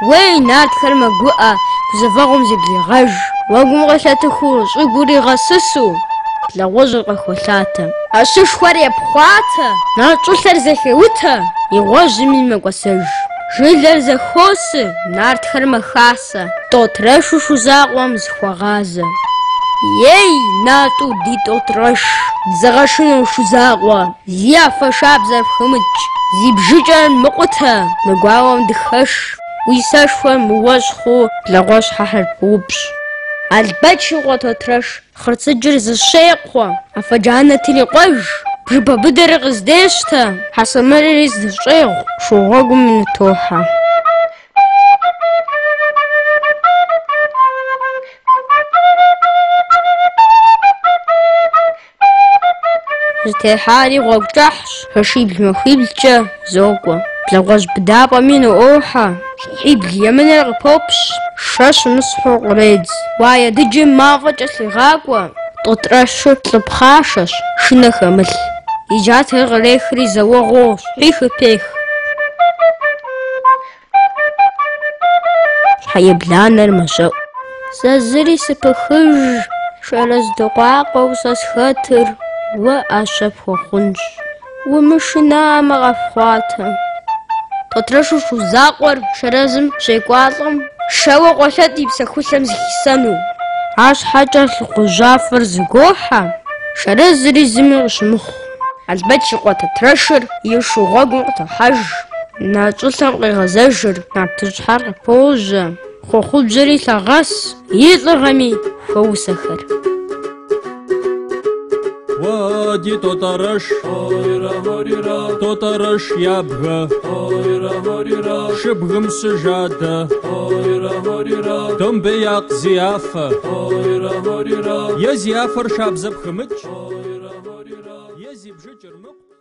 Уей, нартхэр мэгуӏэ, гузэвэгъуэм зыблегъэж. Уэгум къелъэтыхыу, щӏыгур игъэсысу, благъуэжьыр къыхолъатэ. ӏэщышхуэр епхъуатэ, нарт щӏылъэр зэхеутэ, и гъуэжьми мэкӏуэсэж. Жылэр зэхуосы, нартхэр мэхасэ, Тотрэшу шу закъуэм зыхуагъазэ. Ей, нарту ди Тотрэш, дызыгъэшынэу шу закъуэ, зи афэ шабзэр пхымыкӏ, зи бжыкӏэр мыкъутэ, мы гуауэм дыхэш, уи сэшхуэр мыуэщхъуу благъуэщхьэхэр пыупщӏ. Албэч и къуэ Тотрэш хъырцыджыр зыщекъуэ, афэ джанэ трекъуэж, бжыпэ быдэри къыздещтэ, хьэсэмэрри здыщӏегъу, шу гъуэгум нытохьэ. Зытехьари гъуэгу кӏыхьщ, жэщибл-махуиблкӏэ зокӏуэ. Благъуэжь быдапӏэми ныӏуохьэ, щхьибл емынэр къыпопщ, шэ щымысхьу къредз. Уае дыджым мафӏэ кӏэлъегъакӏуэ, Тотрэшыр лӏы пхъашэщ, шынэ хэмылъ. И джатэр кърехри зэуэгъуэу щхьих пех. Щхьэ ебланэр мэщэӏу. Сэ зыри сыпыхыж, шэрэз дыкъуакъуэу сэ схэтыр уэ ӏэщэ пхуэхъунщ. Умышынамэ, къэпхъуатэ. Тотрэшу шу закъуэр шэрэзым щекӏуалӏэм, шэуэ къолъэт и псэхулъэм зыхисэну. Арщхьэкӏэ лӏыхъужьафэр зэгуохьэ, шэрэзри зыми къыщымыхъу. Албэч и къуэ Тотрэшыр и шу гъуэгум къытохьэж. Нарт щӏылъэм къегъэзэжыр, нартыщхьэр къыпожьэ, хъуэхъубжьэри лъагъэс, и лӏыгъэми хуэусэхэр. Уэ ди Тотӏэрэш, Тотӏэрэш ябгэ, шыбгым щыжадэ, домбеякъ зи афэ, е зи афэр шабзэ пхымыкӏ, е зи бжыкӏыр мыкъу.